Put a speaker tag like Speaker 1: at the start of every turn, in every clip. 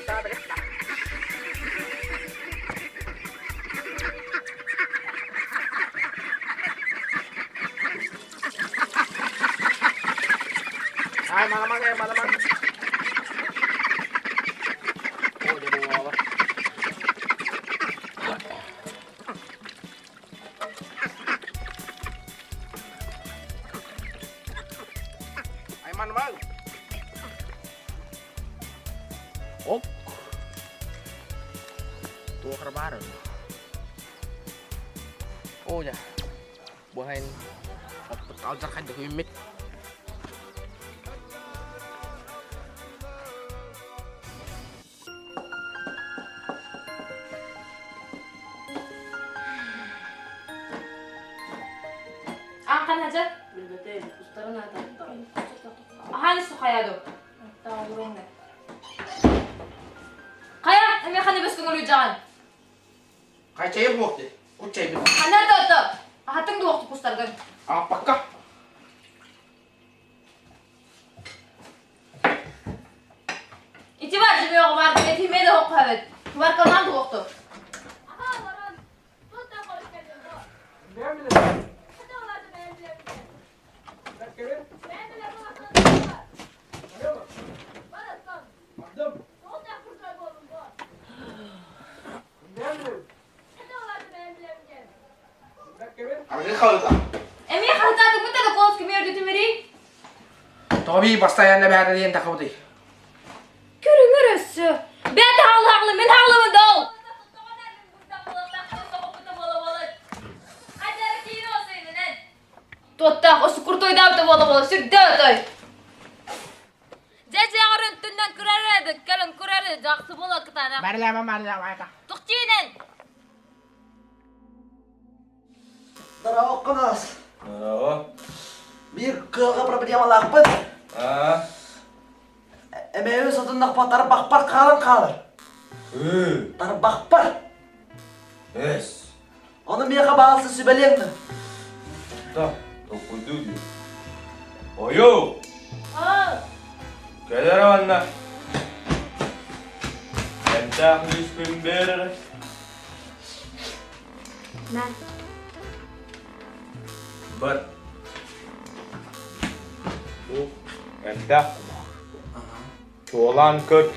Speaker 1: Ay, malaman eh, malaman. Oh, dia bawa apa? Айман мал. Ок. Туох эрэ баар Оо дьэ, бу сайын оппут алдьархайдык үүммүт.
Speaker 2: Ааххан хадьа?
Speaker 3: Билбэтэ, устарын аататтаҕын.
Speaker 2: Аһаан сухайа ду. Хайа, эмиэ ханы бөс көҥүлү
Speaker 1: Хайчайы буохты, кутчайбыт.
Speaker 2: Ханна то Аһаттыҥ дуохту кустаргын.
Speaker 1: Ааппакка.
Speaker 2: Ити бар жемеҕи бар этиме да хоххабыт. Тубаркалаан туохту. Эмиэ хаһытаатыкпыт да докуос кими өрдүтүмэрий?
Speaker 1: Тоби постоянно бэһэрэ диэн тахабытый.
Speaker 2: Көрүҥөр өссө. Бэт хаалаҕлы мин хаалабын дол. Туоттаах осукуртойдаабыта буола-буола сүрдэ отой. Дьэ дьиэҕэр өнтүннэн кырар эбит, кэлин кырар дьахсы буола кытаанах.
Speaker 1: Марлама марлама
Speaker 2: Тухтиинэн!
Speaker 4: Здорово,
Speaker 5: Здорово.
Speaker 4: Биир кыалга проблемалаахпын.
Speaker 5: Аа.
Speaker 4: Эмээбин сотуннахпа тарбахпар хаалан хаалар. Тарбахпар.
Speaker 5: Эс.
Speaker 4: Ону миэхэ баалсы сүбэлиэҥ да.
Speaker 5: Да, толкуйдуу дии. Ойу! Кэлэр манна. Эмтээх лүүспүн биэрэр.
Speaker 2: На.
Speaker 5: Бар. Бу эмтээх кумах. Чуолаан көр.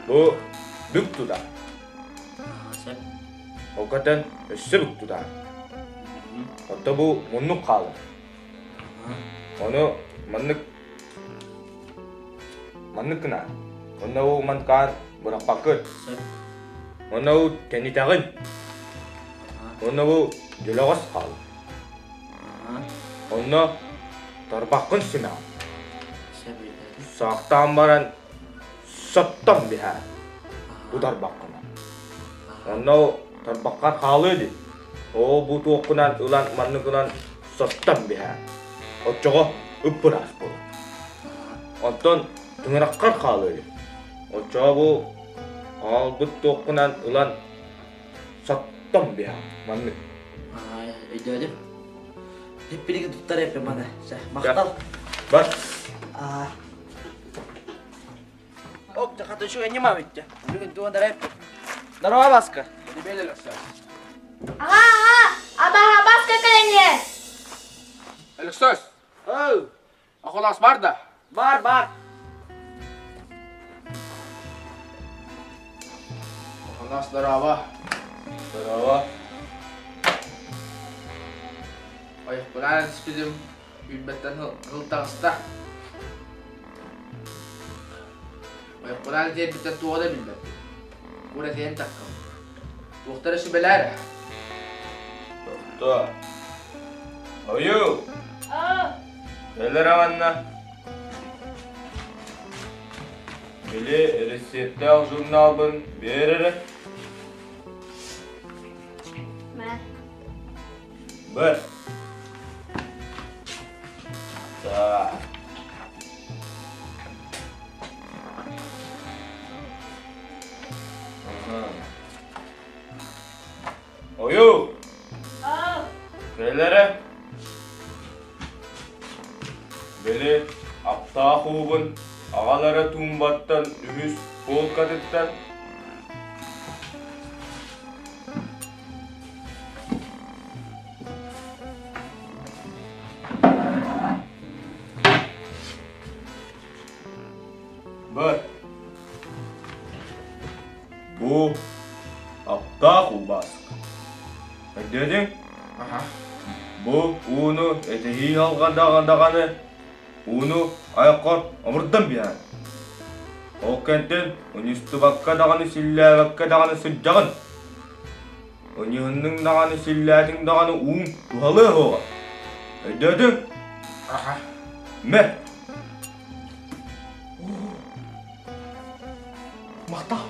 Speaker 5: Бу бүк тутар. Ол көтөн өссө бүк тутар. Онто бу муннук хаалар. Ону маннык маннык гына. Онно бу манкаан бырахпаккын. Онно бу тэнитэҕин. Онно бу дьөлөҕөс хаалар. Онно тарбаххын симэҕин. Саахтаан баран соттон биһээр бу тарбаххынан. Онно тарбаххар хаалыа дии. Оо бу туоххунан ылан манныгынан соттон биһээр. Оччоҕо ыппыраас буолар. Онтон тыҥыраххар хаалыа дии. Оччоҕо бу хаалбыт туоххунан ылан соттон биһээр маннык.
Speaker 4: Өйдөөдүм. Эппиниги туттар эппин маны. Махтал.
Speaker 5: Бар.
Speaker 4: Ок, хата еще не мавитте. Бүгүн туон дарай. Здорово, Баска.
Speaker 2: Ага, ага, аба Баска кэлэние.
Speaker 1: Алексос.
Speaker 4: Оу.
Speaker 1: Ахолас бар да?
Speaker 4: Бар, бар.
Speaker 1: Ахолас здорово.
Speaker 5: Здорово.
Speaker 1: Ойохпунаан түспүтүм үүрбэттэн кыл таҕыста. Ойохпунаан тиэрбиттэн туоҕа да билбэппин. Кура тиэн таккам. Туохтара сүбэлээр
Speaker 5: Тохтоо. Ойуу! Кэлэр аҕанна. Били рецепттээх журналбын биэр эрэ.
Speaker 2: Мэ.
Speaker 5: Бэр. Так. Ага. Ойуу! Кэлэрэ. Били аптаах уубун Аҕалара туумбаттан үһүс полкатыттан Бар. Бу аптаах убааска. Өйдөөтүҥ?
Speaker 1: Аха.
Speaker 5: Бу ууну этэһии алҕадаҕа даҕаны ууну айаххар омурдан биһэн. Ол кэнтэн унньустубакка даҕаны силлээбэккэ даҕаны сылдьаҕын. Унньуһуннуҥ даҕаны силлээтиҥ даҕаны ууҥ туһалыа суоҕа. Өйдөөтүҥ?
Speaker 1: Аха.
Speaker 5: Мэ!
Speaker 1: Махтал.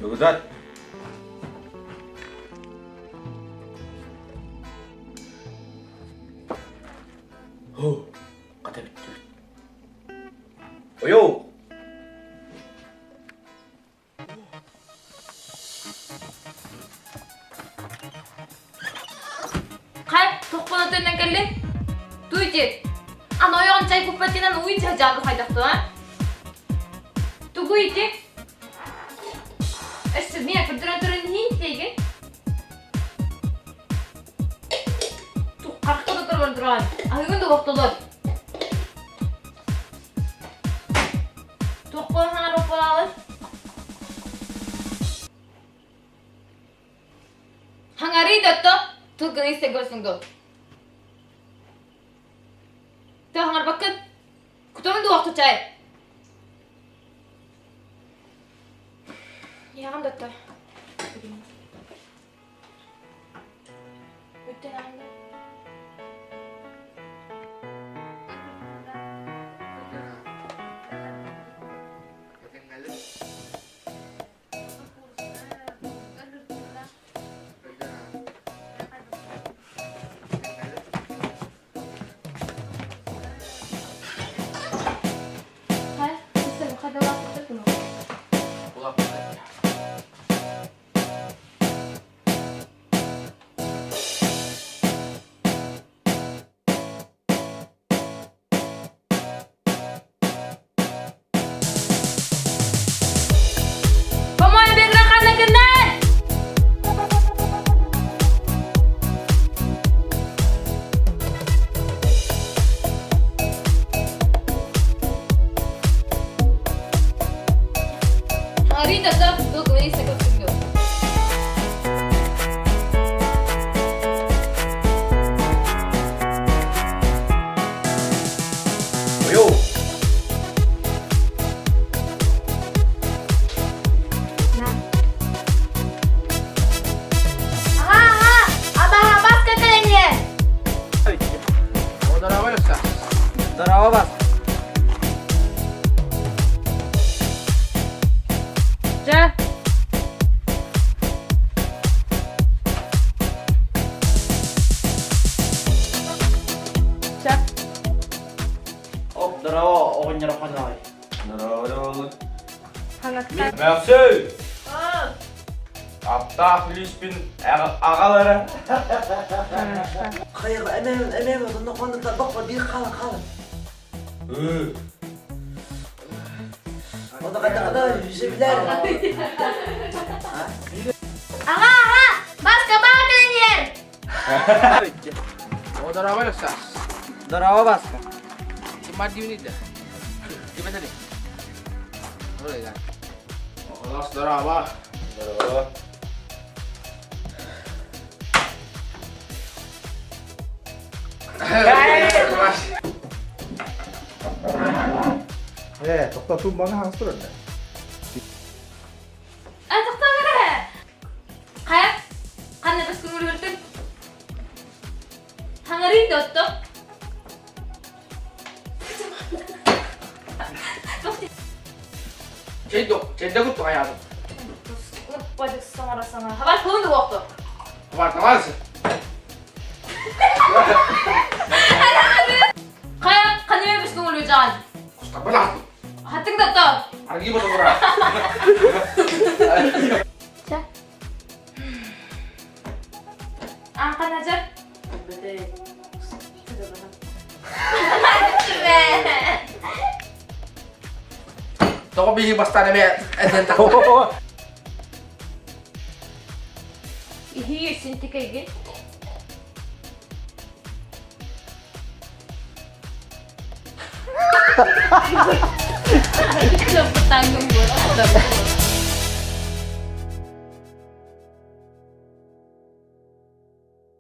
Speaker 5: Бүгүтат.
Speaker 1: Ху, хата бүттүбүт. Ойоо!
Speaker 2: Хай, тохпун өтөннөн кэллин? Туй диэт. Аны ойоҕун чай куппатынан уй дьаһдьаабы хайдахтыа? Тугу ити? Өссө миэ көрдөрөн туран иһин тиэгин. Харахта да туран туран. Аһыгын да охтолор. Туох буолан хаҥар оппалаалын? Хаҥарый да то тылгын истэ көрсүҥ Тө хаҥарбаккын. Кутурун дуохту чай. Яҕын да то. Бүттэн аҕында. По-моему, беграханакыннар! Арина, да, долго
Speaker 5: Йоу!
Speaker 2: Ага, ага, абаска кэлэние!
Speaker 4: Здорово, вас.
Speaker 2: Дьэ. Чэ.
Speaker 4: Оп, здорово, оҕонньор хоной.
Speaker 5: Здорово, здорово.
Speaker 2: Хаҥаттан.
Speaker 5: Merci! Аптаах лиспин аҕалара.
Speaker 4: Хайыр, эмэм, эмэм, онно хонно бокко биир хаалан хаалан. Ону хайдах жүзүлэр.
Speaker 2: Аҕа, аҕа, Баска баа кэлэн
Speaker 1: Здорово, Александр.
Speaker 4: Здорово, Баска.
Speaker 1: Здорово.
Speaker 5: Здорово.
Speaker 6: Ээ, тоқтатуым баны хаҥас турар да.
Speaker 2: Эн тохтоон эрэ. Хайа, ханна бас көҥүл өртүн? Хаҥарый да отто.
Speaker 1: Чэйдэ кутту хайаатым.
Speaker 2: Бадык саҥара саҥара. Хабар кылын да уохту.
Speaker 1: Хабар тамарсы.
Speaker 2: Хайа, ханна бас көҥүл жаан.
Speaker 1: Кустабын
Speaker 2: Хаттың да то.
Speaker 1: Арги ботогура.
Speaker 2: Чэ. Аан ханна жар?
Speaker 1: Тоҕо биһиги бастаан эмиэ этэн тахсар.
Speaker 2: Иһии синтикэйгин.